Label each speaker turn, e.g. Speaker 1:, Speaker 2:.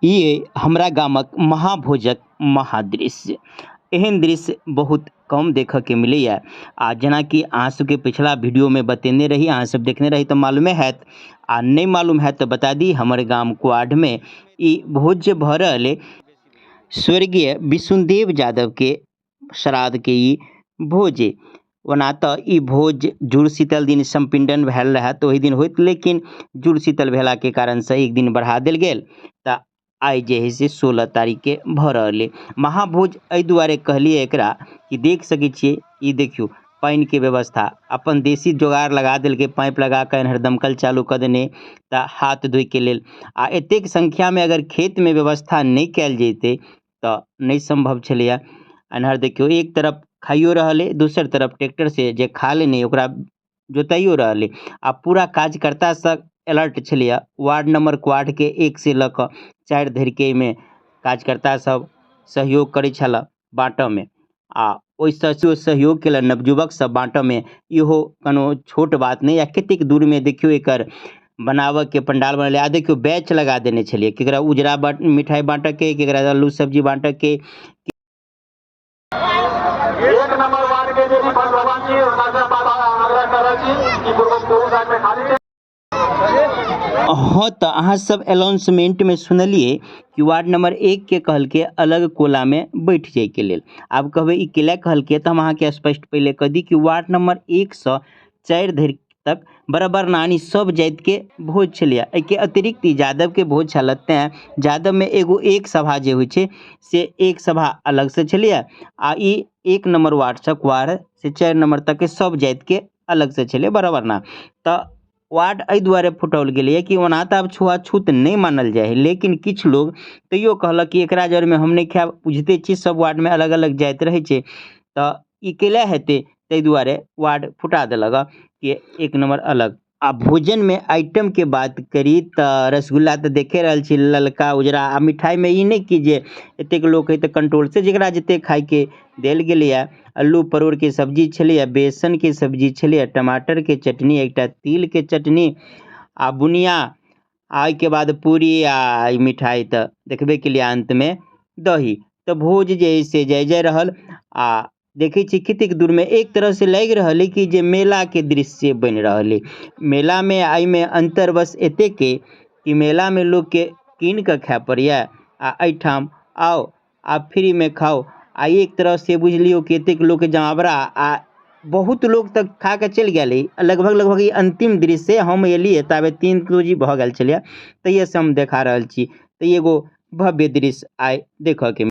Speaker 1: ई हमरा गामक महाभोजक महादृश्य। एहन दृश्य बहुत कम देखऽके मिलैए। आ जेनाकि अहाँ सबके पिछला वीडियोमे बतेने रही, अहाँ सब देखने रही तऽ मालूमे हैत, आ नहि मालूम हैत तऽ बता दी, हमर गाम क्वाडमे ई भोज जे भऽ रहल अइ, स्वर्गीय विशुनदेव यादवके श्राद्धके ई भोज अइ। ओना तऽ ई भोज जुड़ शीतल दिन सम्पिण्डन भेल रहए तऽ ओहि दिन होइत, लेकिन जुड़ शीतल भेलाके कारणसँ एक दिन बढ़ा देल गेल, तऽ आइ जे हइ से 16 तारीखके भऽ रहल अइ महाभोज। एहि दुआरे कहलियै एकरा कि देख सकै छियै, ई देखियौ पानिके व्यवस्था अपन देशी जोगाड़ लगा देलकै, पाइप लगा कऽ एन्हर दमकल चालू कऽ देने तऽ हाथ धोइके लेल। आ एतेक संख्यामे अगर खेतमे व्यवस्था नहि कयल जैतै तऽ नहि सम्भव छलैए। एन्हर देखियौ, एक तरफ खाइयो रहल अइ, दोसर तरफ ट्रैक्टरसँ जे खा लेने ओकरा जोताइयो रहल अइ। आ पूरा कार्यकर्ता सब अलर्ट छलैए। वार्ड नंबर क्वार्डके 1 से लऽ कऽ 4 धरिके एहिमे कार्यकर्ता सब सहयोग करै छलए बाँटऽमे, आ ओहिसँ सेहो सहयोग केलनि नवयुवक सब बाँटऽमे। इहो कोनो छोट बात नहि। आ कतेक दूरमे देखियौ एकर बनाबऽके पंडाल बनल। आ देखियौ बैच लगा देने छलियै, केकरा उजरा मिठाइ बाँटऽके, केकरा आलू सब्जी बाँटऽके।
Speaker 2: 1 नंबर वार्ड के जे भी भगवान जी हुनका से आग्रह कर छी कि पूर्व साइड में खाली छै।
Speaker 1: हाँ, तऽ अहाँ सब अनाउंसमेंट में सुनलिए कि वार्ड नंबर 1 के कहलकै अलग कोला में बैठ जाय के लेल। आब कहबै ई केला कहलकै, तऽ हम अहाँके स्पष्ट पहिले कह दी कि वार्ड नंबर 1 से 4 धरि तक बराबर नानी सब जाति के भोज छलैए। एहिके अतिरिक्त ई यादव के भोज छल, तैँ यादव में एगो एक सभा जे होइ छै से एक सभा अलग से छलैए, आ ई 1 नंबर वार्ड से क्वार से 4 नंबर तक के सब जाति के अलग से छलै बराबर ना। तऽ वार्ड एहि दुआरे फुटाओल गेलैए कि ओना तऽ आब छुआछूत नहि मानल जाइ हइ, लेकिन किछु लोग तैयो कहलक कि एकरा जरमे हम नहि खायब। बुझिते छी सब वार्डमे अलग अलग जाति रहै छै, तऽ ई कैला हेतै, ताहि दुआरे वार्ड फुटा देलक कि 1 नंबर अलग। आ भोजनमे आइटमके बात करी तऽ रसगुल्ला तऽ देखे रहल छी, ललका उजरा। आ मिठाइमे ई नहि कि जे एतेक लोक हइ तऽ कंट्रोलसँ जकरा जतेक खाइके देल गेलैए। अल्लू परोड़के सब्जी छलैए, बेसनके सब्जी छलैए, टमाटरके चटनी, एकटा तिलके चटनी आ बुनिया, आ ओहिके बाद पूरी आ ई मिठाइ तऽ देखबे केलियै, अन्तमे दही। तऽ भोज जे हइ से जय जय रहल। आ देखै छी कतेक दूरमे एक तरहसँ लागि रहल अइ कि जे मेलाके दृश्य बनि रहल अइ। मेलामे आ एहिमे अन्तर बस एतेक अइ कि मेलामे लोकके कीन कऽ खाय पड़ैए, आ एहिठाम आउ आ फ्रीमे खाउ। आ एक तरहसँ बुझि लियौ कि एतेक लोकके जमावड़ा, आ बहुत लोक तऽ खा कऽ चलि गेल अइ। लगभग लगभग ई अन्तिम दृश्य, हम एलियै ताबे 3 रोजी भऽ गेल छलैए, तहिएसँ हम देखा रहल छी। तऽ एगो भव्य दृश्य आइ देखऽके।